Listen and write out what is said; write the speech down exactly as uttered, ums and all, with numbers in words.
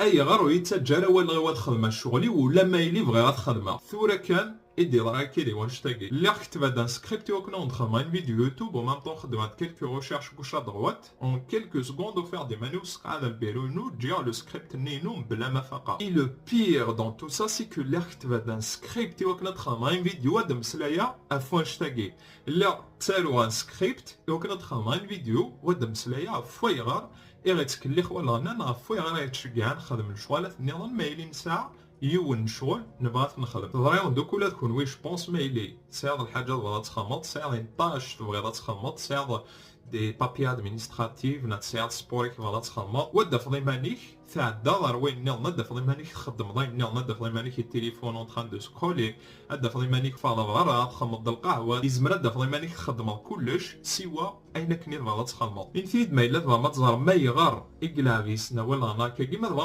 Ayɣer ur yi-ttaǧǧa ara walɣiw ad xedmeɣ ccɣel-iw, ula ma yili bɣiɣ ad xedmeɣ? Tura kan i d-yeḍra akka di wanect-agi. Lliɣ ketbeɣ-d un script i wakken ad xedmeɣ une vidéo YouTube, en même temps xedmeɣ quelques recherches gauche à droite. En quelques secondes, ufiɣ-d iman-iw sqeɛdeɣ lbiru-inu, ǧǧiɣ le script-nni-inu mebla ma faqeɣ. Et le pire dans tout ça, c'est que lliɣ ketbeɣ-d un script i wakken ad xedmeɣ une vidéo ad d-mmeslayeɣ ɣef wanect-agi. Lliɣ ttaruɣ un script i wakken ad xedmeɣ une vidéo u ad d-mmeslayeɣ ɣef wayɣer i ɣ-ittkellix walɣenna neɣ ɣef wayɣer i ɣ-ittceggiɛen xedmen lecɣalat nniḍen ma yili nesɛa yiwen n ccɣel nebɣa ad t-nexdem. Teḍra-yawen-d akk ula d kenwi, je pense, ma yili tesɛiḍ lḥaǧa tebɣiḍ ad txedmeḍ, tesɛiḍ une tâche tebɣiḍ ad txedmeḍ, tesɛiḍ des papiers administratifs, neɣ tesɛiḍ sport i tebɣiḍ ad txedmeḍ, u ad d-tafeḍ iman-ik tɛeddaḍ ar wayen nniḍen, ad d-tafeḍ iman-ik txeddmeḍ ayen nniḍen, ad d-tafeḍ iman-ik i téléphone en train de scroller, ad d-tafeḍ iman-ik teffɣeḍ berra, txedmeḍ-d lqahwa, yezmer ad d-tafeḍ iman-ik txeddmeḍ kullec siwa ayen akken i tebɣiḍ ad txedmeḍ. Init-iyi-d ma yella tebɣam ad teẓrem ma ayɣer i yelɛeb yes-neɣ walɣenna akkagi, ma tebɣam